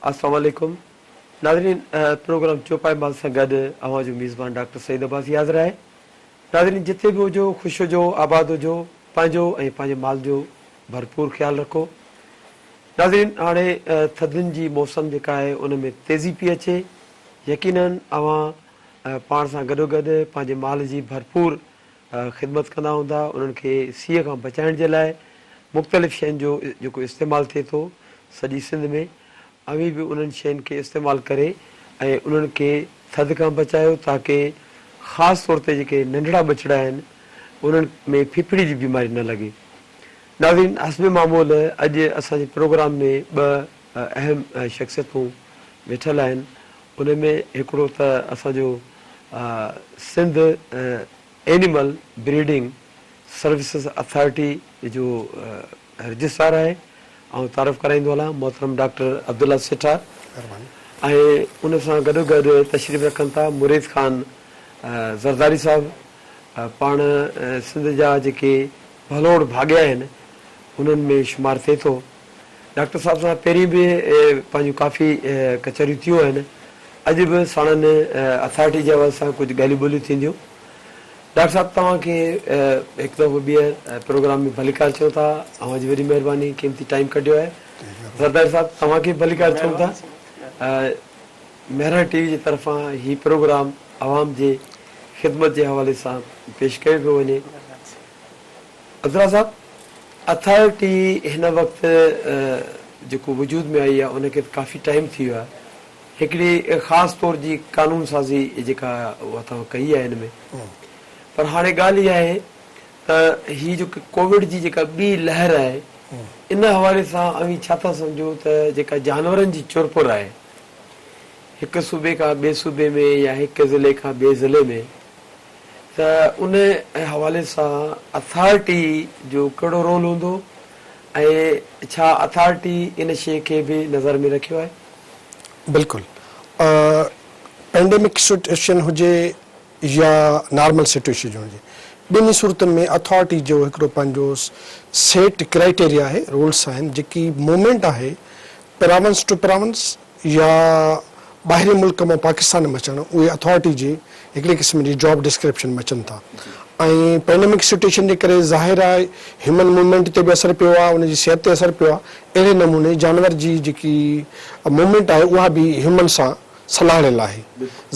السلام عليڪم ناظرين پروگرام چوپائي مال سان گڏ اوهان جو ميزبان ڊاڪٽر سعيد عباسي حاضر آهي. ناظرين جتي به هجو خوش هجو آباد هجو پنهنجو ۽ پنهنجي مال جو ڀرپور خيال رکو. ناظرين هاڻي ٿڌين جي موسم جيڪا آهي ان ۾ تيزي پئي اچي يقينن اوهان پاڻ سان گڏوگڏ پنهنجي مال جي ڀرپور خدمت ڪندا هوندا انهن کي سيء کان بچائڻ جي لاء مختلف شين جو جيڪو استعمال ٿئي ٿو سڄي سنڌ ۾ اوهين به انهن شين کي استعمال ڪري ۽ انهن کي ٿڌ کان بچايو تاڪه خاص طور تي جيڪي ننڍڙا ٻچڙا آهن انهن ۾ ڦڦڙي جي بيماري نه لڳي. ناظرين حسب معمول اڄ اسان جي پروگرام ۾ ٻه اهم شخصيتون ويٺل آهن ان ۾ هڪڙو ته اسان جو Sindh animal breeding services authority جو رجسٽرار آهي آئون تعارف ڪرائيندو هلان محترم ڊاڪٽر عبدالله سيٺار ۽ ان سان گڏو گڏ تشريف رکن ٿا مريد خان زرداري صاحب پاڻ سنڌ جا جيڪي ڀلوڙ ڀاڳيا آهن انهن ۾ شمار ٿئي ٿو ڊاڪٽر صاحب سان پهرين به پنهنجون ڪافي ڪچهريون ٿيون آهن اڄ به ساڻن اٿارٽي جي حوالي سان ڪجهه ڳالهيون ٻولهيون ٿينديون. ڊاڪٽر صاحب توهان کي هڪ دفعو ٻيهر پروگرام ۾ ڀليڪار چئون ٿا اوهان جي وڏي مهرباني قيمتي ٽائيم ڪڍيو آهي زرداري صاحب توهان کي به ڀليڪار چئون ٿا مهراڻ ٽي وي جي طرفان هي پروگرام عوام جي خدمت جي حوالي سان پيش ڪيو پيو وڃي عبدالله صاحب اٿارٽي هن وقت جيڪو وجود ۾ آئي آهي ان کي ڪافي ٽائيم ٿي ويو آهي هڪڙي خاص طور جي قانون سازي جيڪا اها توهان ڪئي آهي ان ۾ پر هاڻي ڳالهه اها آهي ته هي جيڪو ڪووڊ جي جيڪا ٻي لهر آهي ان حوالي سان اوهين ڇا ٿا سمجهو ته جيڪا جانورن جي چرپر آهي هڪ صوبي کان ٻئي صوبي ۾ يا هڪ ضلعي کان ٻئي ضلعي ۾ ته ان حوالي سان اٿارٽي جو ڪهڙو رول هوندو ۽ ڇا اٿارٽي ان شيء کي به نظر ۾ رکيو آهي؟ بلڪل پينڊيمڪ سچوئيشن هجي يا نارمل سچوئيشن هجي ٻنهي صورتن ۾ اٿارٽي جو هڪڙو پنهنجو سيٽ ڪرائيٽيريا آهي رولس آهن جيڪي موومينٽ آهي پراونس ٽو پراونس يا ٻاهرين ملڪ مان پاڪستان ۾ اچڻ اهي اٿارٽي جي هڪڙي قسم جي جاب ڊسڪرپشن ۾ اچن ٿا ۽ پينڊمڪ سچوئيشن جي ڪري ظاهر آهي هيومن موومينٽ تي به اثر پيو آهي ان جي صحت تي اثر پيو آهي اهڙي نموني جانور جي جيڪي موومينٽ آهي اها به هيومن سان سلهاڙيل آهي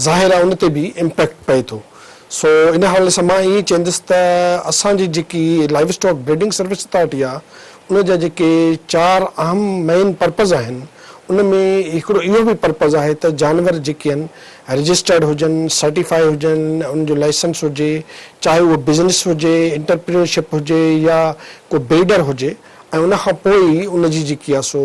ظاهر آهي ان تي به امپيڪٽ پئي ٿو سو ان حوالي سان مان ائين چوندس ته اسان جي جيڪي live stock breeding service authority آهي ان جا جيڪي چار اهم مين پرپز آهن ان ۾ هڪڙو اهو به پرپز آهي ته جانور جيڪي آهن رجسٽرڊ هجن، سرٽيفائي هجن، انهن جو لائسنس هجي، چاهي اهو بزنس هجي، انٽرپرينيورشپ هجي يا ڪو بريڊر هجي ۽ ان کان پوء ئي ان جي جيڪي آهي سو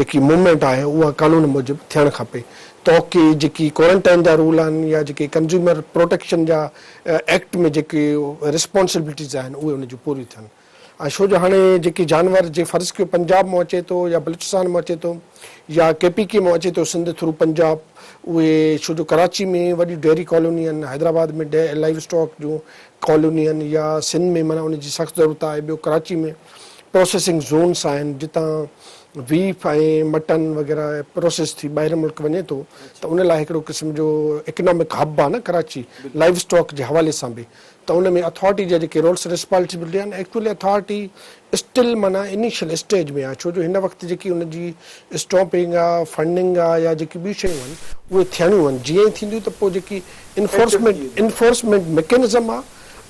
جيڪي موومينٽ آهي اها قانون موجب ٿيڻ کپي توڪي جيڪي ڪورنٽائن جا رول آهن يا جيڪي ڪنزيومر پروٽيڪشن جا ايڪٽ ۾ جيڪي رسپانسبلٽيز آهن اهي ان جون پوريون ٿين. ۽ ڇو جو هاڻي جيڪي جانور جي فرض ڪيو پنجاب مان اچي ٿو يا بلوچستان مان اچي ٿو يا ڪي پي ڪي مان اچي ٿو سنڌ ٿرو پنجاب اهي ڇو جو ڪراچي ۾ وڏيون ڊيري ڪالوني آهن حيدرآباد ۾ لائيو اسٽاڪ جون ڪالوني آهن يا سنڌ ۾ معنيٰ ان جي سخت ضرورت آهي ٻيو ڪراچي ۾ پروسيسنگ زونس آهن جتان بيف ۽ مٽن وغيره پروسيس ٿي ٻاهرين ملڪ وڃي ٿو ته ان لاء هڪڙو قسم جو اڪنامڪ هب آهي نه ڪراچي لائيو اسٽاڪ جي حوالي سان به ته ان ۾ اٿارٽي جا جيڪي رولس ريسپانسبلٽي آهن ايڪچولي اٿارٽي اسٽل معنيٰ انيشل اسٽيج ۾ آهي ڇو جو هن وقت جيڪي ان جي اسٽاپنگ آهي فنڊنگ آهي يا جيڪي ٻيون شيون آهن اهي ٿيڻيون آهن جيئن ئي ٿينديون ته پوء جيڪي انفورسمينٽ انفورسمينٽ ميڪنزم آهي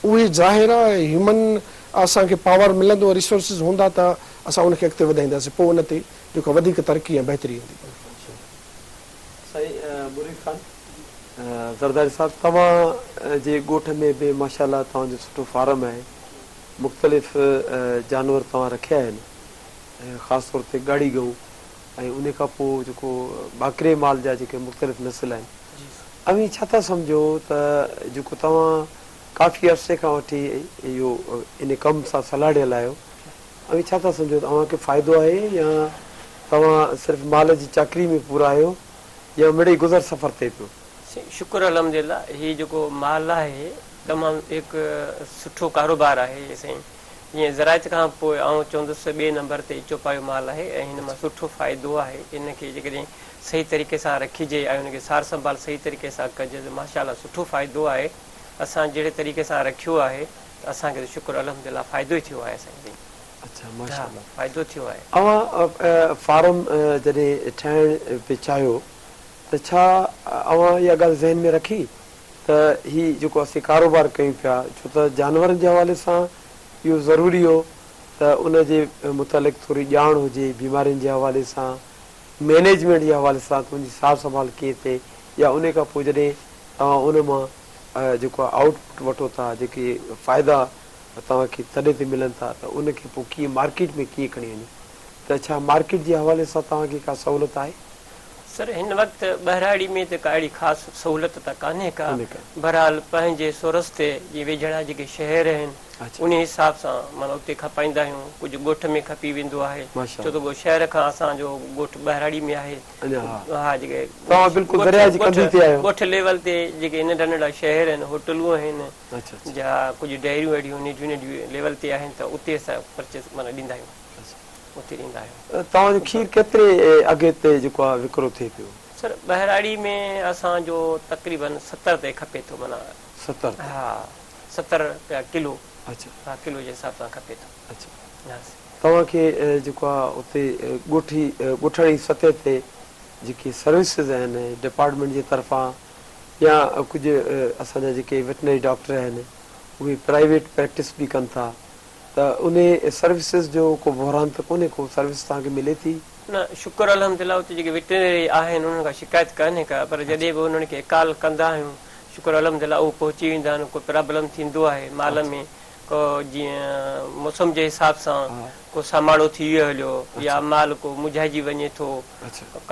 اهي ظاهر آهي هيومن اسان کي پاور ملندو ريسورسز هوندا ته اسان ان کي اڳتي وڌائينداسين پوء ان تي جيڪو وڌيڪ ترقي ۽ بهتري ايندي. سائين مريد خان زرداري صاحب توهان جي ڳوٺ ۾ به ماشاء الله توهان جو سٺو فارم آهي مختلف جانور توهان رکيا آهن ۽ خاص طور تي ڳاڙهي ڳئون ۽ انهي کان پوء جيڪو ٻاڪري مال جا جيڪي مختلف نسل آهن اوهين ڇا ٿا سمجهو ته جيڪو توهان ڪافي عرصي کان وٺي اهو انهي ڪم سان سلهاڙيل آهيو اوهين ڇا ٿا سمجهو ته اوهان کي فائدو آهي يا توهان صرف مال جي چاڪري ۾ پورا آهيو يا مڙئي گذر سفر ٿئي پيو؟ سائين شڪر الحمدلله هي جيڪو مال آهي تمام هڪ سٺو ڪاروبار آهي سائين جيئن زراعت کان پوء آئون چوندس ٻئي نمبر تي چوپايو مال آهي ۽ هن مان سٺو فائدو آهي ان کي جيڪڏهن صحيح طريقي سان رکجي ۽ ان کي سار سنڀال صحيح طريقي سان ڪجي ته ماشاء الله سٺو فائدو آهي اسان جهڙي طريقي سان رکيو آهي ته اسان کي ته شڪر الحمد لله فائدو ئي ٿيو آهي سائين سائين. اڇا ماشاء الله. فائدو ٿيو آهي. اوهان فارم جڏهن ٺاهڻ پئي چاهيو ته ڇا اوهان اها ڳالهه ذهن ۾ رکي ته هي جيڪو اسين ڪاروبار ڪيون پيا ڇو ته جانورن جي حوالي سان اهو ضروري هو ته ان جي متعلق ٿوري ڄاڻ هجي بيمارين جي حوالي سان مينيجمينٽ جي حوالي سان ته ان جي سار سنڀال ڪيئن ٿئي يا ان کان پوء جڏهن توهان ان مان جيڪو آئوٽ پٽ وٺو ٿا جيڪي فائدا توهان کي تڏي تي ملن ٿا ته ان کي پوء ڪيئن مارڪيٽ ۾ ڪيئن کڻي وڃو ته ڇا مارڪيٽ جي حوالي سان توهان کي ڪا سهولت آهي؟ سر هن وقت ٻهراڙي ۾ ته ڪا اهڙي خاص سهولت ته ڪانهي ڪا بهرحال پنهنجي سورس تي جي ويجهڙا جيڪي شهر آهن انهي حساب سان معنيٰ اتي کپائيندا آهيون ڪجهه ڳوٺ ۾ کپي ويندو آهي ڇو ته شهر کان اسان جو ڳوٺ ٻهراڙي ۾ آهي ها جيڪي ڳوٺ ليول تي جيڪي ننڍا ننڍا شهر آهن هوٽلون آهن يا ڪجهه ڊيريون اهڙيون ننڍيون ننڍيون ليول تي آهن ته اتي اسان پرچيز معنيٰ ڏيندا آهيون اتي ڏيندا آهيون. توهان جو کير ڪيتري اگهه تي جيڪو آهي وڪرو ٿئي پيو؟ سر ٻهراڙي ۾ اسان جو تقريبن 70 تي کپي ٿو معنيٰ 70 تي ها 70 رپيا ڪلو اڇا ها ڪلو جي حساب سان کپي ٿو. اڇا توهان کي جيڪو آهي اتي ڳوٺي ڳوٺاڻي سطح تي جيڪي سروسز آهن ڊپارٽمينٽ جي طرفان يا ڪجهه اسان جا جيڪي ويٽنري ڊاڪٽر آهن اهي پرائيويٽ پريڪٽس به ڪن ٿا ته انهي سروسز جو ڪو بحران ته ڪونهي ڪو سروس توهان کي ملي ٿي؟ نه شڪر الحمد لله اتي جيڪي ويٽنري آهن انهن کان شڪايت ڪانهي ڪا پر جڏهن به انهن کي ڪال ڪندا آهيون شڪر الحمد لله اهو پهچي ويندا آهن ڪو پرابلم ٿيندو آهي مال ۾ ڪو جيئن موسم جي حساب سان ڪو ساماڙو ٿي ويو هليو يا مال ڪو مجهائجي وڃي ٿو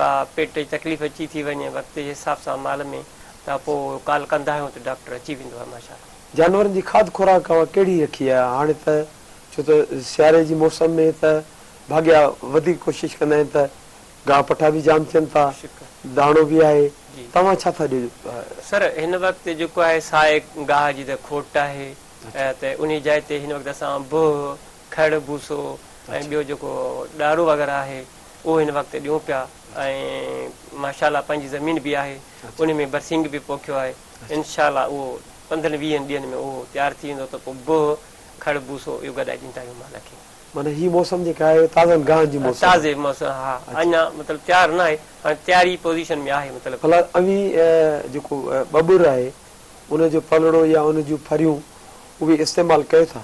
ڪا پيٽ جي تڪليف اچي ٿي وڃي وقت جي حساب سان مال ۾ ته پوء ڪال ڪندا آهيون ته ڊاڪٽر اچي ويندو آهي ماشاء الله. جانورن جي کاڌ خوراڪ اوهان ڪهڙي رکي آهي؟ هاڻي ته ڇو ته سياري جي موسم ۾ ته ڀاڳيا وڌيڪ ڪوشش ڪندا آهن ته گاهه پٺا به جام ٿين ٿا، داڻو به آهي، توهان ڇا ٿا ڏيو؟ سر هن وقت جيڪو آهي سائي گاهه جي ته کوٽ آهي ته انهي جاء تي هن وقت اسان بهه، کڙ، ڀوسو ۽ ٻيو جيڪو ڏارو وغيره آهي اهو هن وقت ڏيون پيا ۽ ماشاء الله پنهنجي زمين به آهي انهي ۾ برسينگ به پوکيو آهي انشاء الله اهو پندرهن ويهن ڏينهن ۾ اهو تيار ٿي ويندو ته پوء بهه، کڙ، ڀوسو اهو گڏائي ڏيندا آهيون مال کي. معنيٰ هي موسم جيڪا آهي تازن گاهن جي موسم آهي. تازي موسم ها اڃا مطلب تيار نه آهي هاڻي تياري پوزيشن ۾ آهي مطلب. ڀلا اوهين جيڪو ٻٻر آهي ان جو پلڙو يا ان جون ڦريون اهي استعمال ڪيو ٿا؟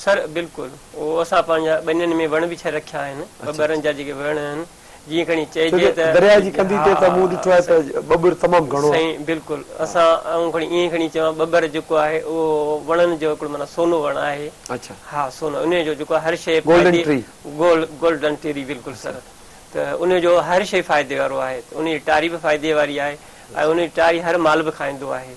سر بلڪل اهو اسان پنهنجا ٻنين ۾ وڻ به ڇڏي رکيا آهن ٻٻرن جا جيڪي وڻ آهن جيئن کڻي چئجي ته درياء جي ڪنڌي تي ته مون ڏٺو آهي ته ٻٻر تمام گهڻو آهي. سائين بلڪل اسان آئون کڻي ائين کڻي چوان ٻٻر جيڪو آهي اهو وڻن جو هڪڙو معنيٰ سونو وڻ آهي ها سونو انهي جو جيڪو هر شيء گولڊن ٽري گولڊن ٽري بلڪل سر ته انهي جو هر شيء فائدي وارو آهي انهي جي ٽاري به فائدي واري آهي ۽ ان جي ٽاري هر مال به کائيندو آهي.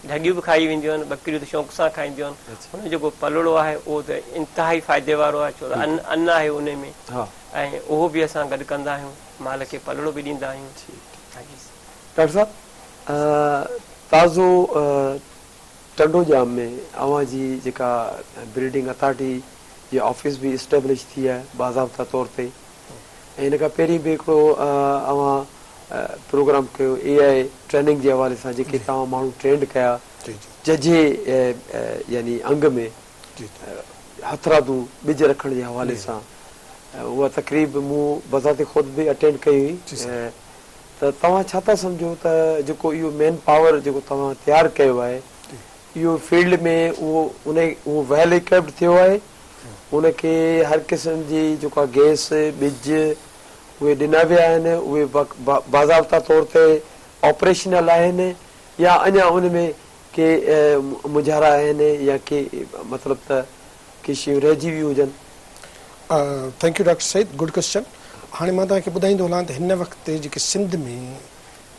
ڍڳيون به کائي وينديون آهن، ٻڪريون ته شوق سان کائينديون آهن. ان جو جيڪو پلڙو آهي اهو ته انتهائي فائدي وارو آهي ڇو ته ان ان آهي ان ۾ ۽ اهو به اسان گڏ ڪندا آهيون مال کي پلڙو به ڏيندا آهيون. ڊاڪٽر صاحب تازو ٽنڊو ڄام ۾ اوهان جي جيڪا بريڊنگ اٿارٽي جي آفيس به اسٽيبلش ٿي آهي باضابطا طور تي ۽ ان کان پهرين به هڪڙو اوهان پروگرام ڪيو اي آء ٽريننگ جي حوالي سان جيڪي توهان ماڻهو ٽرينڊ ڪيا ججهي يعني انگ ۾ هٿرادو ٻج رکڻ جي حوالي سان اها تقريب مون بذات خود به اٽينڊ ڪئي هئي ته توهان ڇا ٿا سمجهو ته جيڪو اهو مين پاور جيڪو توهان تيار ڪيو آهي اهو فيلڊ ۾ اهو ان اهو ويل اڪوپڊ ٿيو آهي ان کي هر قسم جي جيڪو آهي گئس ٻج اهي ڏنا ويا آهن اهي باضابطا طور تي آپريشنل آهن يا اڃا ان ۾ ڪي مونجهارا آهن يا ڪي مطلب ته ڪي شيون رهجي ويون هجن. Thank you doctor Syed good question هاڻي مان توهان کي ٻڌائيندو هلان ته هن وقت جيڪي سنڌ ۾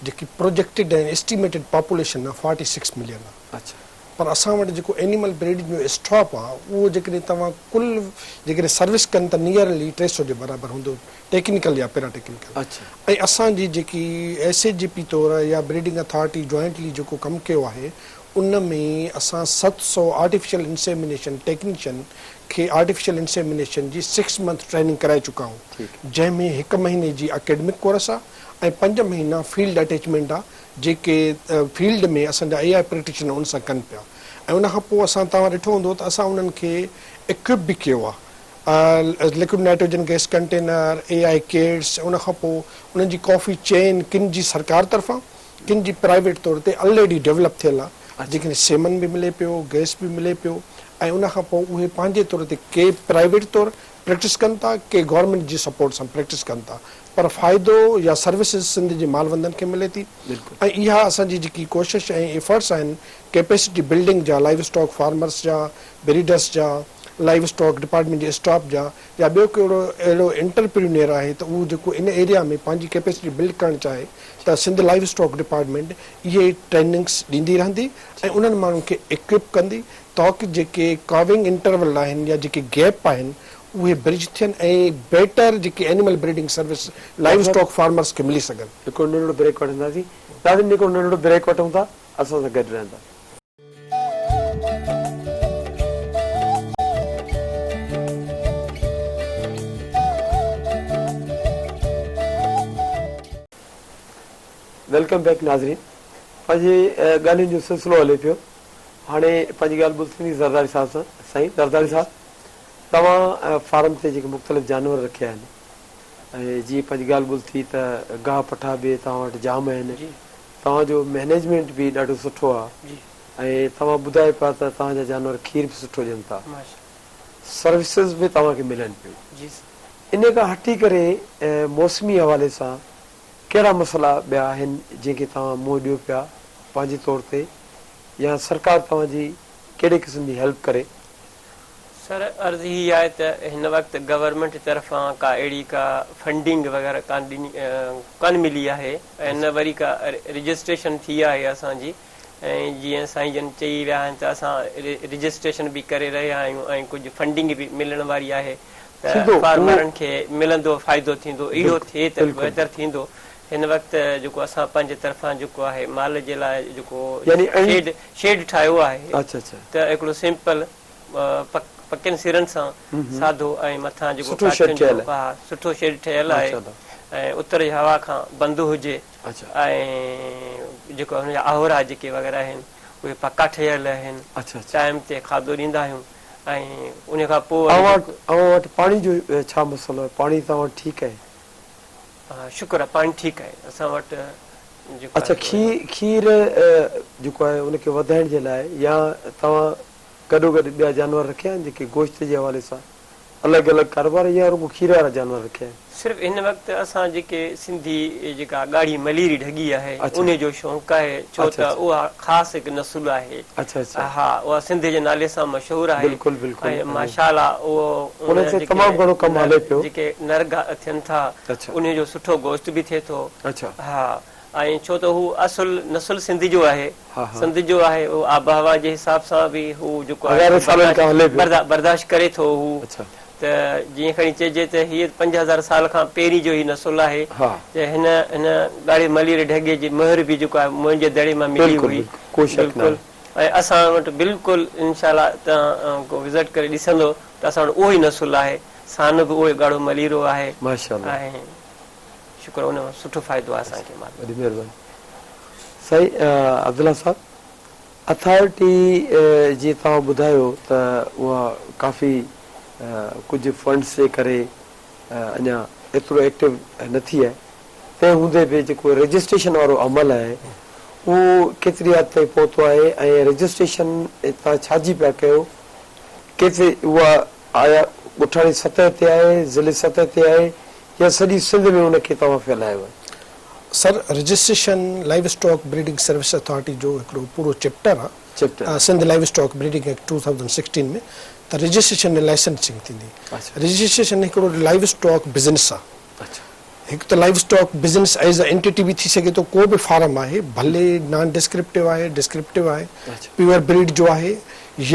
جيڪي پروجيڪٽيڊ ۽ اسٽيميٽيڊ پاپوليشن آهي فارٽي سڪس ملين آهي پر اسان وٽ جيڪو اينيمل بريڊنگ جو اسٽاپ آهي اهو جيڪڏهن توهان ڪل جيڪڏهن سروس ڪن ته نيئرلي 300 جي برابر هوندو ٽيڪنيڪل يا پيرا ٽيڪنيڪل ۽ اسان جي جيڪي ايس ايچ جي پي طور يا بريڊنگ اٿارٽي جوائنٽلي جيڪو ڪم ڪيو آهي ان ۾ اسان 700 آرٽيفيشل انسيمينيشن ٽيڪنيشن کي آرٽيفيشل انسيمينيشن جي سڪس منٿ ٽريننگ ڪرائي چڪا آهيون جنهن ۾ هڪ مهيني جي اڪيڊمڪ ڪورس آهي. ۽ پنج مهينا فيلڊ اٽيچمينٽ آ جيڪي فيلڊ ۾ اسان جا اي آء پريڪٽيشنر ان سان ڪن پيا ۽ ان کان پوء اسان توهان ڏٺو هوندو ته اسان انهن کي اڪوپ به ڪيو آ liquid nitrogen gas container, A I kits ان کان پوء انهن جي ڪافي چين ڪن جي سرڪار طرفان ڪن جي پرائيويٽ طور تي الريڊي ڊولپ ٿيل آ جيڪڏهن سيمن به ملي پيو گئس به ملي پيو ۽ ان کان پوء اهي پنهنجي طور تي ڪي پرائيويٽ طور پريڪٽس ڪن ٿا ڪي گورنمينٽ جي سپورٽ سان پريڪٽس ڪن ٿا پر فائدو يا سروسز سنڌ جي مالوندن کي ملي ٿي ۽ اها اسان جي جيڪي ڪوشش ۽ ايفرٽس آهن ڪيپيسٽي بلڊنگ جا لائيو اسٽاڪ فارمرس جا بريڊرس جا لائيو اسٽاڪ ڊپارٽمينٽ جي اسٽاف جا يا ٻيو ڪو اهڙو اهڙو انٽرپرينيئر آهي ته اهو جيڪو ان ايريا ۾ پنهنجي ڪيپيسٽي بلڊ ڪرڻ چاهي ته سنڌ لائيو اسٽاڪ ڊپارٽمينٽ اهي ٽريننگس ڏيندي رهندي ۽ انهن ماڻهن کي اڪوپ ڪندي تاڪه جيڪي ڪاونگ انٽرول آهن يا جيڪي گيپ آهن اهي برج ٿين ۽ بيٽر جيڪي animal breeding service livestock farmers کي ملي سگهن. هڪڙو ننڍڙو بريڪ وٺنداسين. ناظرين هڪڙو ننڍڙو بريڪ وٺون ٿا اسان سان گڏ رهندا. Welcome back ناظرين پنهنجي ڳالهين جو سلسلو هلي پيو هاڻي پنهنجي ڳالهه ٻولهه ٿيندي زرداري صاحب سان سائين زرداري صاحب توهان فارم تي جيڪي مختلف جانور رکيا آهن ۽ جيئن پنهنجي ڳالهه ٻولهه ٿي ته گاهه پٺا به توهان وٽ جام آهن توهان جو مئنيجمينٽ به ڏاڍو سٺو آهي ۽ توهان ٻڌايو پيا ته توهان جا جانور کير به سٺو ڏين ٿا سروسز به توهان کي ملن پيون ان کان هٽي ڪري موسمي حوالي سان ڪهڙا مسئلا ٻيا آهن جنهن کي توهان منهن ڏيو پيا پنهنجي طور تي يا سرڪار توهان جي ڪهڙي قسم جي هيلپ ڪري. سر عرض هي آهي ته هن وقت گورنمينٽ طرفان ڪا اهڙي ڪا فنڊنگ وغيره ڪانه ڏني ڪانه ملي آهي ۽ نه وري ڪا رجسٽريشن ٿي آهي اسان جي ۽ جيئن سائين جن چئي ويا آهن ته اسان رجسٽريشن به ڪري رهيا آهيون ۽ ڪجهه فنڊنگ به ملڻ واري آهي ته فارمرن کي ملندو فائدو ٿيندو اهو ٿئي ته بهتر ٿيندو هن وقت جيڪو اسان پنهنجي طرفان جيڪو آهي مال جي لاء جيڪو شيڊ شيڊ ٺاهيو آهي ته هڪڙو سمپل پڪين سرن سان سادو ۽ مٿان جيڪو ڪاٺين جو ها سٺو شيڊ ٺهيل آهي ۽ اتر جي هوا کان بند هجي ۽ جيڪو هن جا آهورا جيڪي وغيره آهن اهي پڪا ٺهيل آهن ٽائيم تي کاڌو ڏيندا آهيون ۽ ان کان پوء اوهان وٽ پاڻي جو ڇا مسئلو آهي پاڻي توهان وٽ ٺيڪ آهي؟ شڪر آهي پاڻي ٺيڪ آهي اسان وٽ جيڪو اڇا کير جيڪو آهي ان کي وڌائڻ جي لاء يا توهان گڏوگڏ ٻيا جانور رکيا آهن جيڪي گوشت جي حوالي سان الڳ الڳ ڪاروبار يا رڳو کير وارا جانور رکيا آهن؟ صرف هن وقت اسان جيڪي سنڌي جيڪا ڳاڙهي مليري ڍڳي آهي انهي جو شونق آهي ڇو ته اها خاص هڪ نسل آهي ها اها سنڌ جي نالي سان مشهور آهي ۽ ماشاء الله اهو ان تي تمام گهڻو ڪم هلي پيو جيڪي نر ٿين ٿا انهي جو سٺو گوشت به ٿئي ٿو ها ۽ ڇو ته هو اصل نسل سنڌ جو آهي سنڌ جو آهي اهو آبهوا جي حساب سان به هو جيڪو آهي برداشت ڪري ٿو هو ته جيئن کڻي چئجي ته هيء 5000 سال کان پهرين جو هي نسل آهي ته هن هن ڳاڙهي ملير ڍڳي جي مهر به جيڪو آهي موئن جي دڙي مان ملي هئي بلڪل ۽ اسان وٽ بلڪل انشاء الله توهان ڪو وزٽ ڪري ڏسندو ته اسان وٽ اهو ئي نسل آهي سان به اهو ئي ڳاڙهو مليرو آهي ۽ شڪر ان مان سٺو فائدو آهي اسان کي مال. وڏي مهرباني سائين عبدالله صاحب اٿارٽي جيئن توهان ٻڌايو ته اها ڪافي ڪجهه فنڊس جي ڪري اڃا ايترو ايڪٽو نه ٿي آهي تنهن هوندي به جيڪو رجسٽريشن وارو عمل آهي اهو ڪيتري حد تائين پهتو آهي ۽ رجسٽريشن توهان ڇا جي پيا ڪيو ڪيتري اها آيا ڳوٺاڻي سطح تي آهي ضلعي سطح تي آهي يا سڄي سنڌ ۾ ان کي توهان ڦهلايو آهي؟ Sir registration livestock breeding service authority جو هڪڙو پورو چيپٽر آ سنڌ livestock breeding act 2016 ۾ ته رجسٽريشن ۽ لائسنسنگ ٿيندي رجسٽريشن هڪڙو لائيو اسٽاڪ بزنس آ هڪ ته livestock business as a entity به ٿي سگهي ٿو ڪو به فارم آهي ڀلي نان ڊسڪرپٽو آهي ڊسڪرپٽو آهي پيور بريڊ جو آهي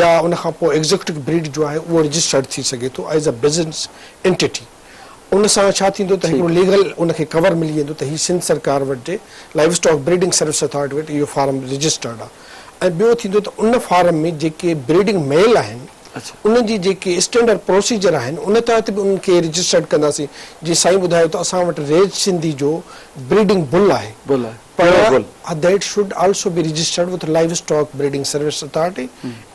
يا ان کان پوء ايگزيڪٽو بريڊ جو آهي اهو رجسٽرڊ ٿي سگهي ٿو ايز اي بزنس انٽيٽي ان سان ڇا ٿيندو ته هڪڙو ليگل ان کي ڪور ملي ويندو ته هي سنڌ سرڪار وٽ جي live stock breeding service authority وٽ اهو فارم رجسٽرڊ آهي ۽ ٻيو ٿيندو ته ان فارم ۾ جيڪي بريڊنگ ميل آهن. انهن جي جيڪي اسٽينڊرڊ پروسيجر آهن ان تحت به انهن کي رجسٽرڊ ڪنداسين. جيئن سائين ٻڌايو ته اسان وٽ ريج سنڌي جو بريڊنگ بل آهي پر that should also be registered with livestock breeding service authority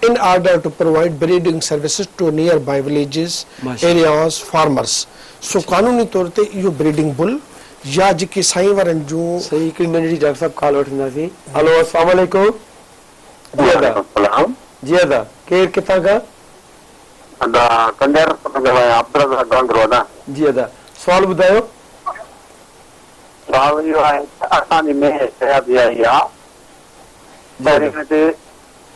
in order to provide breeding services to nearby villages areas farmers so قانوني طور تي اهو بريڊنگ بل يا جيڪي سائين وارن جون سائين هڪڙي ننڍڙي ڊاڪٽر صاحب ڪال وٺنداسين هلو السلام عليڪم جي ادا جي ادا ڪير ڪٿان کان. ادا ڪنڊيارو ٿو ڳالهايان عبدالرزاق گانڌرو ادا. جي ادا سوال ٻڌايو. سوال اهو آهي ته اسان جي مينهن شهزادي آئي آ پهرين ان تي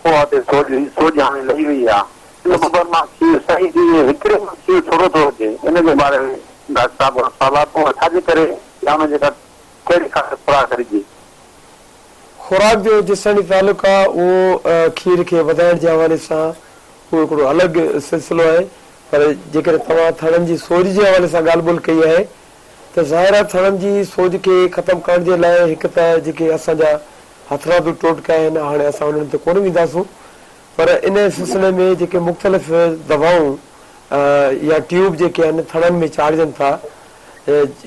اها تي سوڄ هئي سوڄ هاڻي لهي وئي آ ان ٻٻر مان کير صحيح ٿي ويو هڪڙي مان کير ٿورو ٿو اچي ان جي باري ۾ ڊاڪٽر صاحب کان سوال آ ته اها ڇا جي ڪري يا ان جي ڪا ڪهڙي خاص خوراڪ ڏجي. خوراڪ جو جسماني تعلق آ اهو کير کي وڌائڻ جي حوالي سان اهو هڪڙو الڳ سلسلو آهي پر جيڪڏهن توهان ٿڻن جي سوڄ جي حوالي سان ڳالهه ٻولهه ڪئي آهي ته ظاهر آهي ٿڻن جي سوڄ کي ختم ڪرڻ جي لاء هڪ ته جيڪي اسان جا هٿرادو ٽوٽڪا آهن هاڻي اسان انهن تي ڪونه وينداسون پر ان سلسلي ۾ جيڪي مختلف دوائون يا ٽيوب جيڪي آهن ٿڻن ۾ چاڙهجن ٿا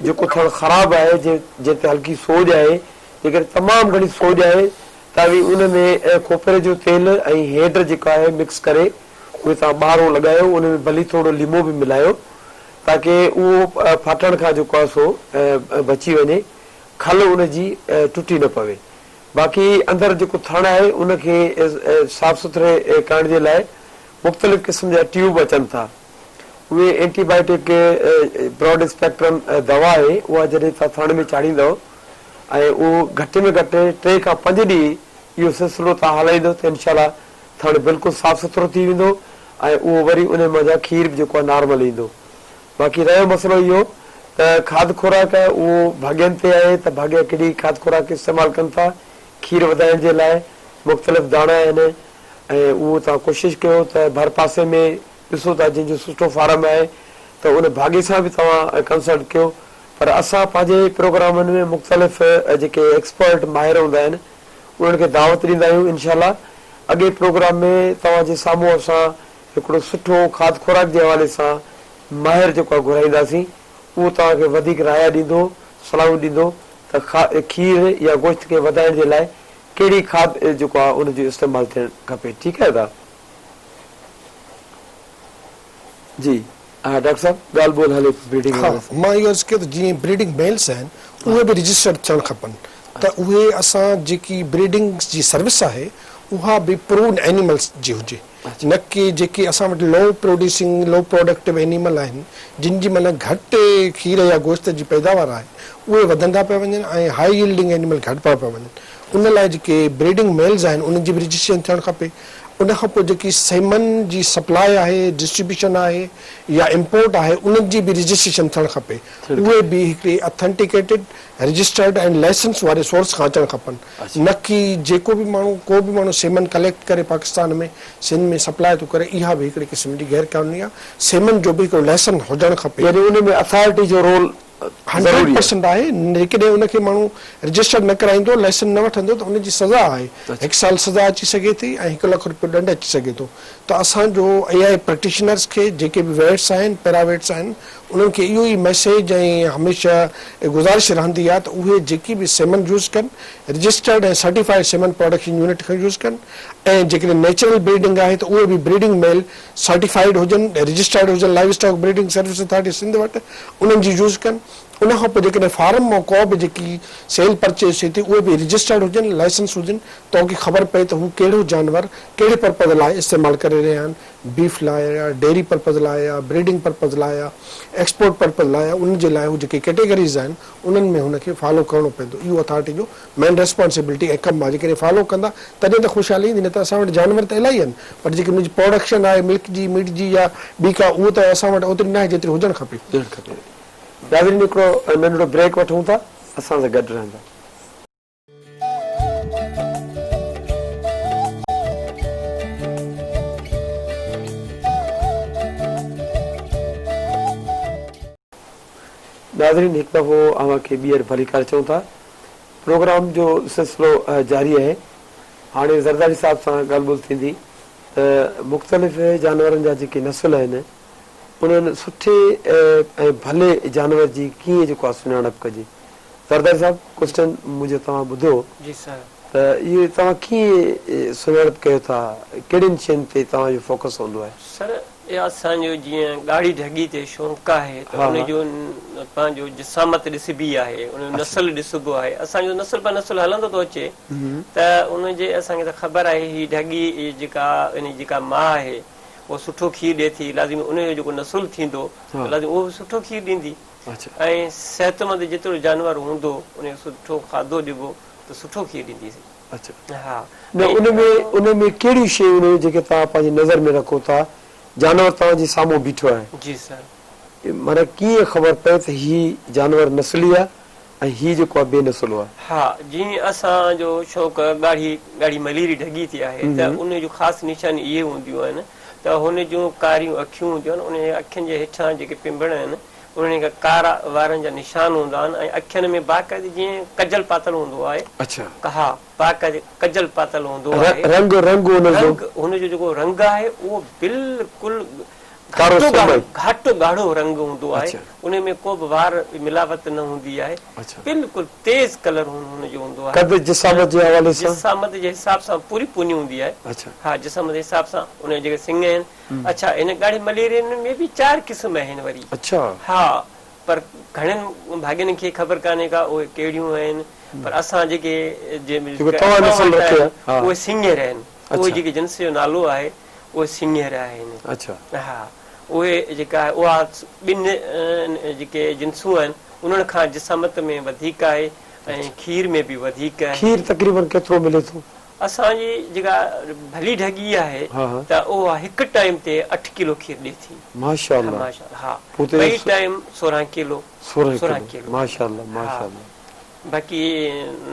جيڪو ٿڻ خراب آهي جنهن تي هلڪي سوڄ آهي جيڪڏهن تمام گهڻي سوڄ آهي ته اوهين ان ۾ کوپري جو تيل ۽ هيڊ جيڪو آهي مڪس ڪري اهي توهان ٻارو لڳايو ان ۾ ڀلي ٿورو ليمو به ملايو تاڪه اهو ڦاٽڻ کان جيڪو آهي سو بچي وڃي کل ان جي ٽٽي نه پوي باقي اندر جيڪو ٿڻ آهي ان کي صاف سٿري ڪرڻ جي لاء مختلف قسم جا ٽيوب اچن ٿا اهي اينٽي بائيوٽڪ براڊ اسپيڪٽرم دوا آهي اها جڏهن توهان ٿڻ ۾ چاڙهيندؤ ۽ اهو گهٽ ۾ گهٽ ٽي کان پنج ڏينهن اهو سلسلو توهان هلائيندؤ ته انشاء الله ٿڻ بلڪل صاف سٿرو ٿي ويندو ۽ اهو وري انهي منجهان کير به جيڪو آهي نارمل ايندو. باقي رهيو مسئلو اهو ته کاڌ خوراڪ اهو ڀاڳين تي آهي ته ڀاڳيا ڪهڙي کاڌ خوراڪ استعمال ڪن ٿا کير وڌائڻ جي لاء مختلف داڻا آهن ۽ اهو توهان ڪوشش ڪيو ته ڀر پاسي ۾ ڏسو ٿا جنهن جو سٺو فارم آهي ته ان ڀاڳي سان به توهان ڪنسلٽ ڪيو پر اسان پنهنجي پروگرامن ۾ مختلف جيڪي ايڪسپرٽ ماهر هوندا آهن انهن کي دعوت ڏيندا آهيون انشاء الله اڳئين پروگرام ۾ توهان جي سامهون اسان هڪڙو سٺو کاڌ خوراڪ جي حوالي سان ماهر جيڪو آهي گهرائينداسين اهو توهان کي وڌيڪ رايا ڏيندو صلاحون ڏيندو ته کير يا گوشت کي وڌائڻ جي لاء ڪهڙي کاڌ جيڪو آهي ان جو استعمال ٿيڻ کپي ٺيڪ آهي ادا جي ها ڊاڪٽر صاحب ڳالهه ٻولهه هلي پئي بريڊنگ ها حوالي سان. مان اهو عرض ڪيو ته جيئن بريڊنگ ميلز آهن اهي به رجسٽرڊ ٿيڻ کپن ته اهي اسان جيڪي بريڊنگ جي سروس آهي اها به پروون اينيملز جي هجي نه ڪي جيڪي اسان وٽ لو پروڊيوسنگ لو پروڊڪٽو اينيمل آهن جن جي معنيٰ گهٽ کير يا گوشت جي پيداوار آهي اهي وڌندا پيا وڃن ۽ هائي يلڊنگ اينيمل گهٽبا پيا وڃن ان لاء جيڪي بريڊنگ ميلز آهن انهن جي به رجسٽريشن ٿيڻ کپي ان کان پوء جيڪي سيمن جي سپلاء آهي ڊسٽريبيوشن آهي يا امپورٽ آهي انهن جي به رجسٽريشن ٿيڻ کپي اهي به هڪڙي اٿينٽيڪيٽيڊ رجسٽرڊ ۽ لائسنس واري سورس کان اچڻ کپن نه ڪي جيڪو به ماڻهو ڪو به ماڻهو سيمن ڪليڪٽ ڪري پاڪستان ۾ سنڌ ۾ سپلاء ٿو ڪري اها به هڪڙي قسم جي غير قانوني آهي سيمن جو به هڪڙو لائسنس هجڻ کپي. يعني ان ۾ اٿارٽي جو رول هنڊريڊ پرسنٽ آهي جيڪڏهن ان کي ماڻهو رجسٽرڊ نه ڪرائيندو لائسنس نه وٺندو ته ان جي سزا آهي هڪ سال سزا اچي سگهي ٿي ۽ هڪ لک روپيو ڏنڊ اچي سگهي ٿو ته اسان جو اي آء پريڪٽيشنرز کي جيڪي به ويٽس آهن پيرا ويٽس آهن انهن کي اهو ئي ميسيج ۽ هميشه گذارش رهندي آهي ته اهي جيڪي به سيمن يوز ڪن registered ۽ certified semen production unit کان يوز ڪن ۽ جيڪڏهن نيچرل بريڊنگ آهي ته اهي به بريڊنگ ميل سرٽيفائيڊ هجن، رجسٽرڊ هجن livestock breeding service authority Sindh وٽ انهن جي يوز ڪن ان کان پوء جيڪڏهن فارم مان ڪو به جيڪي سيل پرچيز ٿئي ٿي اهي به رجسٽرڊ هجن لائسنس هجن توڪي خبر پئي ته هو ڪهڙو جانور ڪهڙي پرپز لاء استعمال ڪري رهيا آهن بيف لاء يا ڊيري پرپز لاء يا بريڊنگ پرپز لاء يا ايڪسپورٽ پرپز لاء ان جي لاء هو جيڪي ڪيٽيگريز آهن انهن ۾ هن کي فالو ڪرڻو پوندو اهو اٿارٽي جو مين ريسپانسبلٽي ۽ ڪم آهي جيڪڏهن فالو ڪندا تڏهن ته خوشحالي ايندي نه ته اسان وٽ جانور ته الاهي آهن پر جيڪي ان جي پروڊڪشن آهي ملڪ جي ميٽ جي يا ٻي ڪا اهو ته اسان وٽ اوتري ناهي جيتري هجڻ کپي. هجڻ کپي. ناظرين هڪڙو ننڍڙو بريڪ وٺون ٿا اسان سان گڏ رهندا. ناظرين هڪ دفعو اوهان کي ٻيهر ڀليڪار چئون ٿا. پروگرام جو سلسلو جاري آهي. هاڻي زرداري صاحب سان ڳالهه ٻولهه ٿيندي. ته مختلف جانورن جا جيڪي نسل آهن انهن سٺي ۽ ڀلي جانور جي ڪيئن جيڪو آهي سڃاڻپ ڪجي. زرداري صاحب ڪوسچن منهنجو توهان ٻڌو جي سر. ته اهي توهان ڪيئن سڃاڻپ ڪيو ٿا ڪهڙين شين تي توهان جو فوڪس هوندو آهي. سر اسان جو جيئن ڳاڙهي ڍڳي تي شوق آهي ته ان جو پنهنجو جسامت ڏسبي آهي ان جو نسل ڏسبو آهي اسان جو نسل به نسل هلندو ٿو اچي ته ان جي اسان کي ته خبر آهي هي ڍڳي جيڪا ان جي جيڪا ماء آهي اها سٺو کير ڏي ٿي لازمي ان جو جيڪو نسل ٿيندو ته لازمي اهو به سٺو کير ڏيندي ۽ صحتمند جيترو جانور هوندو ان کي سٺو کاڌو ڏبو ته سٺو کير ڏيندي. اڇا نه ان ۾ ان ۾ ڪهڙيون شيون آهن جيڪي توهان پنهنجي نظر ۾ رکو ٿا جانور توهان جي سامهون بيٺو آهي. جي سر. معنيٰ ڪيئن خبر پئي ته هي جانور نسلي آهي ۽ هي جيڪو آهي بي نسلو آهي. ها جيئن اسان جو شوق ڳاڙهي ڳاڙهي مليري ڍڳي تي آهي ته ان جون خاص نشانيون اهي هونديون آهن ته هن جون ڪاريون اکيون هونديون آهن ان جي اکين جي هيٺان جيڪي پنبڻ آهن انهن کي ڪارا وارن جا نشان هوندا آهن ۽ اکين ۾ باقاعدي جيئن ڪجل پاتل هوندو آهي. اڇا. ها باقاعدي ڪجل پاتل هوندو آهي. رنگ رنگ ان جو. رنگ هن جو جيڪو رنگ آهي اهو بلڪل ڪارو گهاٽو سرمئي. گهاٽو ڳاڙهو رنگ هوندو آهي. اڇا. ان ۾ ڪو به وار ملاوت نه هوندي آهي. اڇا. بلڪل تيز ڪلر هن جو هوندو آهي. قد جسامت جي حوالي سان. جسامت جي حساب سان پوري پوني هوندي آهي. اڇا. ها جسامت جي حساب سان ان جا جيڪي سڱ آهن اڇا هن ڳاڙهي مليرين ۾ به چار قسم آهن وري. اڇا. ها پر گهڻن ڀاڳين کي خبر ڪانهي ڪا اهي ڪهڙيون آهن پر اسان جيڪي جيڪو توهان نسل رکيو آهي ها اهي سينئر آهن اهي جيڪي جنس جو نالو آهي اهي سينئر آهن. اڇا. ها اهي جيڪا آهي اها ٻن جيڪي جنسون آهن انهن کان جسامت ۾ وڌيڪ آهي ۽ کير ۾ به وڌيڪ آهي. کير تقريبن ڪيترو ملي ٿو؟ اسان جي جيڪا ڀلي ڍڳي آهي ته اها هڪ ٽائيم تي اٺ ڪلو کير ڏي ٿي. ماشاءالله ماشاءالله ها ٻئي ٽائيم 16 ڪلو 16 ڪلو ماشاءالله ماشاءالله باقي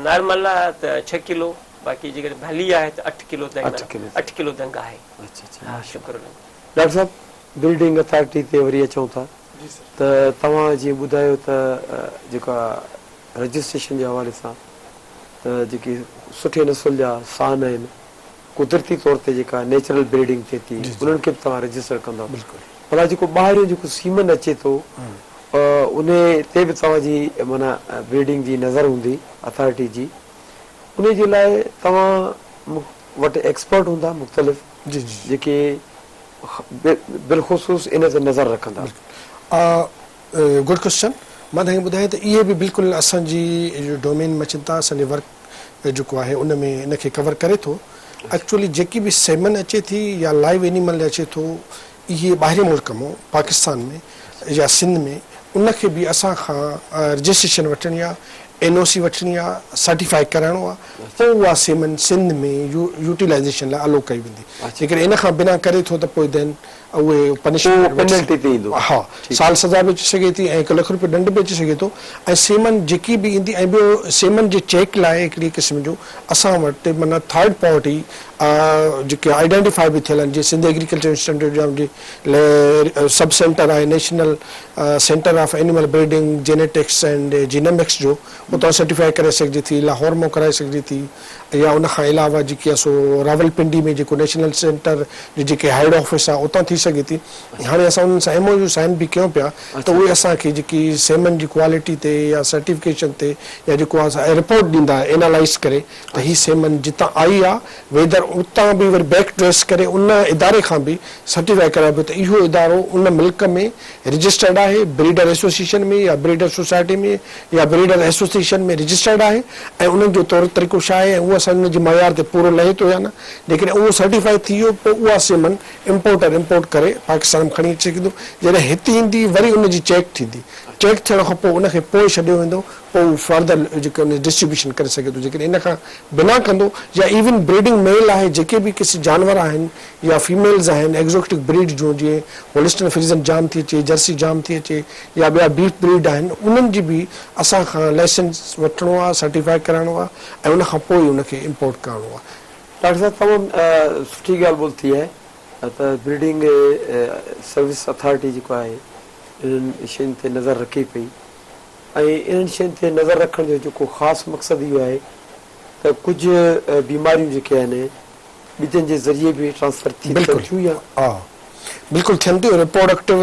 نارمل آهي ته 6 ڪلو باقي جيڪڏهن ڀلي آهي ته 8 ڪلو تائين 8 ڪلو دنگ آهي. اڇا اڇا ها شڪر ڊاڪٽر صاحب بلڊنگ اٿارٽي تي وري اچون ٿا ته توهان جيئن ٻڌايو ته جيڪا رجسٽريشن جي حوالي سان ته جيڪي سٺي نسل جا سان آهن قدرتي طور تي جيڪا نيچرل بريڊنگ ٿئي ٿي انهن کي به توهان رجسٽر ڪندؤ ڀلا جيڪو ٻاهريون جيڪو سيمن اچي ٿو انهي تي به توهان جي معنيٰ بريڊنگ جي نظر هوندي اٿارٽي جي انهي جي لاء توهان وٽ ايڪسپرٽ هوندا مختلف جيڪي بالخصوص ان تي نظر رکندا. گڊ ڪوسچن مان توهان کي ٻڌايان ته اهي به بلڪل اسان جي ڊومين ۾ اچن ٿا اسان جي ورڪ جيڪو آهي ان ۾ ان کي ڪور ڪري ٿو ايڪچولي جيڪي به سيمن اچي ٿي يا لائيو اينيمل اچي ٿو اهي ٻاهرين ملڪ مون پاڪستان ۾ يا سنڌ ۾ ان کي به اسان کان رجسٽريشن وٺڻي آهي اين او سي وٺڻي آهي سرٽيفائي ڪرائڻو آهي پوء اها سيمن سنڌ ۾ يوٽيلائزيشن لاء الو ڪئي ويندي جيڪڏهن ان کان بنا ڪري ٿو ته پوء دين اهي پنشمينٽ پوء پينلٽي تي ايندو. ها سال سزا به اچي سگهي ٿي ۽ هڪ لک روپيه ڏنڊ به اچي سگهي ٿو ۽ سيمن جيڪي به ايندي ۽ ٻيو سيمن جي چيڪ لاء هڪڙي قسم جو اسان وٽ معنيٰ ٿرڊ پارٽي جيڪي آئيڊينٽيفائي به ٿيل آهن جيئن سنڌ ايگريڪلچر انسٽيٽيوٽ جا جي سب سينٽر آهي national centre of animal breeding genetics and genomics جو اتان سرٽيفائي ڪرائي سگهجي ٿي لاهور مان ڪرائي سگهجي ٿي يا ان کان علاوه جيڪي آهي سو راولپنڊي ۾ جيڪو نيشنل سينٽر جو جيڪي هيڊ آفيس آهي اتان ٿي سگهي ٿي هاڻي اسان انهن سان ايم او يو سائن به ڪيون پيا ته اهي اسان کي جيڪي سيمن جي ڪوالٽي تي يا سرٽيفڪيشن تي يا جيڪو آهي رپورٽ ڏيندا اينالائز ڪري ته هي سيمن جتان آئي آهي ويدر اتان به وري بيڪ ٽريس ڪري ان اداري کان به سرٽيفائي ڪرائبو ته اهو ادارو ان ملڪ ۾ رجسٽرڊ آهي بريڊر ايسوسيئيشن ۾ يا بريڊر سوسائٽي ۾ يا بريڊر ايسوسيئيشن ۾ رجسٽرڊ آهي ۽ انهن جو طور طريقو ڇا آهي ۽ اهو اسان ان جي معيار تي پورو لهي ٿو يا نه جيڪڏهن اهو سرٽيفائي ٿي ويو پوء اها سيمن امپورٽر امپورٽ ڪري پاڪستان ۾ کڻي اچي سگهندو جڏهن هتي ايندي وري ان جي چيڪ ٿيندي چيڪ ٿيڻ کان پوء ان کي پوء ڇڏيو ويندو پوء هو فردر جيڪو ان جي ڊسٽريبيوشن ڪري سگهي ٿو جيڪڏهن ان کان بنا ڪندو يا ايون بريڊنگ ميل آهي جيڪي به ڪسي جانور آهن يا فيميلز آهن ايگزوڪٽڪ بريڊ جون جيئن هولسٽن فريزن جام ٿي اچي جرسي جام ٿي اچي يا ٻيا بيف بريڊ آهن انهن جي به اسان کان لائسنس وٺڻو آهي سرٽيفائي ڪرائڻو آهي ۽ ان کان پوء ئي ان کي امپورٽ ڪرڻو آهي. ڊاڪٽر صاحب تمام سٺي ڳالهه ٻولهه ٿي آهي ته بريڊنگ سروس اٿارٽي جيڪو آهي انهن شين تي نظر رکي پئي ۽ انهن شين تي نظر رکڻ جو جيڪو خاص مقصد اهو آهي ته ڪجهه بيماريون جيڪي آهن. ٻجن جي ذريعي به ٽرانسفر ٿي ٿين ٿيون يا؟ ها بلڪل ٿين ٿيون ريپروڊڪٽو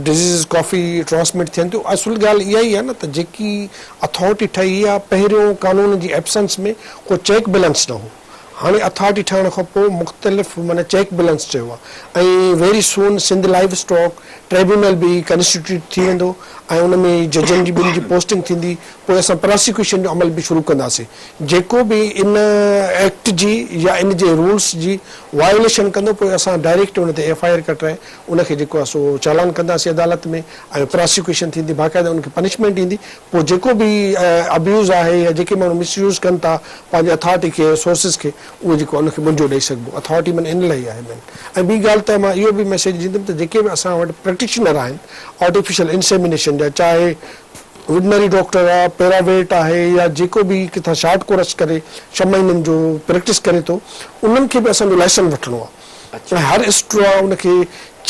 ڊزيزز ڪافي ٽرانسمٽ ٿين ٿيون اصل ڳالهه اها ئي آهي نه ته جيڪي اٿارٽي ٺهي اها پهريون قانون جي ايبسنس ۾ ڪو چيڪ بيلنس نه هو هاڻي اٿارٽي ٺهڻ کان پوء مختلف معنيٰ چيڪ بيلنس چيو آهي ۽ very soon Sindh livestock tribunal به ڪنسٽيٽيوٽ ٿي ويندو ۽ ان ۾ ججن جي ٻن جي پوسٽنگ ٿيندي پوء اسان پراسيڪيوشن جو عمل به شروع ڪنداسين جيڪو به ان ايڪٽ جي يا ان جي رولس جي وايوليشن ڪندو پوء اسان ڊائريڪٽ ان تي ايف I R ڪٽرائي ان کي جيڪو آهي سو چالان ڪنداسين عدالت ۾ ۽ پراسيڪيوشن ٿيندي باقاعده ان کي پنشمينٽ ايندي پوء جيڪو به ابيوز آهي يا جيڪي ماڻهو مس يوز ڪن ٿا پنهنجي اٿارٽي کي سورسز کي اهو جيڪو آهي ان کي منجو ڏئي سگهبو اٿارٽي معنيٰ ان لاء ئي آهي مين ۽ ٻي ڳالهه ته مان اهو به ميسيج ڏيندم ته جيڪي به اسان وٽ پريڪٽيشنر آهن آرٽيفيشل انسيمينيشن جا چاهي وٽنري ڊاڪٽر آ پيراويٽ آهي يا جيڪو به ڪٿان شارٽ ڪورس ڪري ڇهه مهينن جو پريڪٽس ڪري ٿو انهن کي به اسان جو لائسنس وٺڻو آ ۽ هر اسٽرا ان کي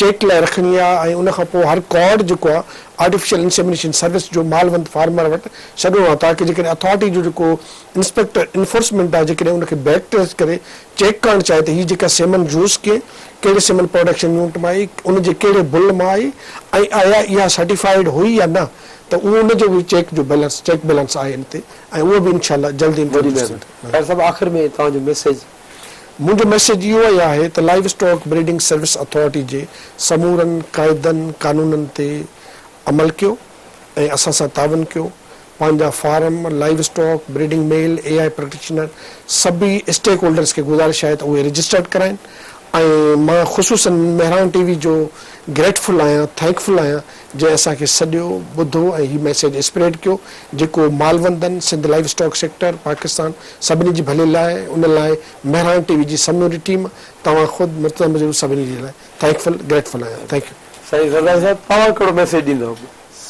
چيڪ لاء رکڻي آ ۽ ان کان پوء هر ڪارڊ جيڪو آ آرٽيفيشل انسيمينيشن سروس جو مالوند فارمر وٽ ڇڏڻو آ تاڪه جيڪڏهن اٿارٽي جو جيڪو انسپيڪٽر انفورسمينٽ آ جيڪڏهن ان کي بيڪ ٽريس ڪري چيڪ ڪرڻ چاهي ته هي جيڪا سيمن يوز ڪئي ڪهڙي سيمن پروڊڪشن يونٽ مان آئي ان جي ڪهڙي بل مان آئي ۽ آيا اها سرٽيفائيڊ هئي يا نه ته اهو ان جو به چيڪ جو بيلنس چيڪ بيلنس آهي ان تي ۽ اهو به انشاء الله جلد وڏي انٽروڊيوس مهرباني ٿيندو. ڊاڪٽر صاحب آخر ۾ توهان جو ميسيج. منهنجو ميسيج اهو ئي آهي ته livestock breeding service authority جي سمورن قاعدن قانونن تي عمل ڪيو ۽ اسان سان تعاون ڪيو پنهنجا farm, livestock, breeding male, A I practitioner سڀئي اسٽيڪ هولڊرز کي گذارش آهي ته اهي رجسٽرڊ ڪرائين ۽ مان خصوصن مهراڻ ٽي وي جو گريٽفل آهيان ٿينڪ فل آهيان جنهن اسان کي سڏيو، ٻڌو ۽ هي ميسيج اسپريڊ ڪيو جيڪو مالوندن، Sindh livestock sector, Pakistan سڀني جي ڀلي لاء ان لاء مهراڻ ٽي وي جي سموري ٽيم توهان خود مرتضيٰ مجروح سڀني جي لاء ٿينڪ فل گريٽفل آهيان thank you. سائين زرداري صاحب توهان ڪهڙو ميسيج ڏيندؤ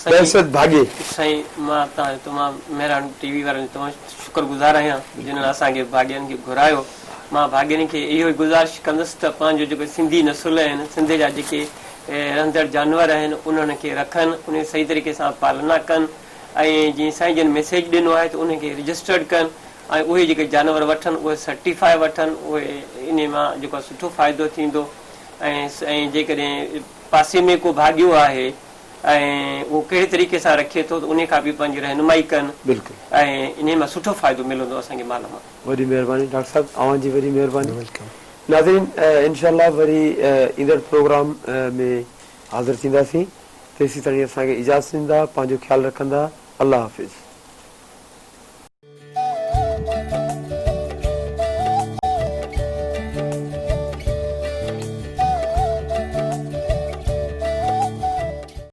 بحيثيت ڀاڳي. سائين مان توهان جو تمام مهراڻ ٽي وي وارن جو تمام شڪر گذار آهيان جنھن اسان کي ڀاڳين کي گهرايو مان ڀاڳين کي اهو ئي گذارش ڪندس ته پنهنجو جيڪو سنڌي نسل آهن سنڌ جا جيڪي رهندڙ جانور آهن انهن کي رکن انهن صحيح طريقي سان پالنا ڪن ۽ جيئن سائين جن ميسيج ڏنو آهي ته انهن کي رجسٽرڊ ڪن ۽ اهي جيڪي جانور وٺن اهي سرٽيفائي وٺن اهي انهي مان جيڪو سٺو فائدو ٿيندو ۽ ۽ جيڪڏهن پاسي ۾ ڪو ڀاڳيو آهي ۽ اهو ڪهڙي طريقي سان رکي ٿو ته انهي کان به پنهنجي رهنمائي ڪن بلڪل. ۽ انهي مان سٺو فائدو ملندو اسان کي مال مان. وڏي مهرباني ڊاڪٽر صاحب اوهان جي وڏي مهرباني ناظرين انشاء الله وري ايندڙ پروگرام ۾ حاضر ٿينداسين تيسين تائين اسان کي اجازت ڏيندا پنهنجو خيال رکندا الله حافظ.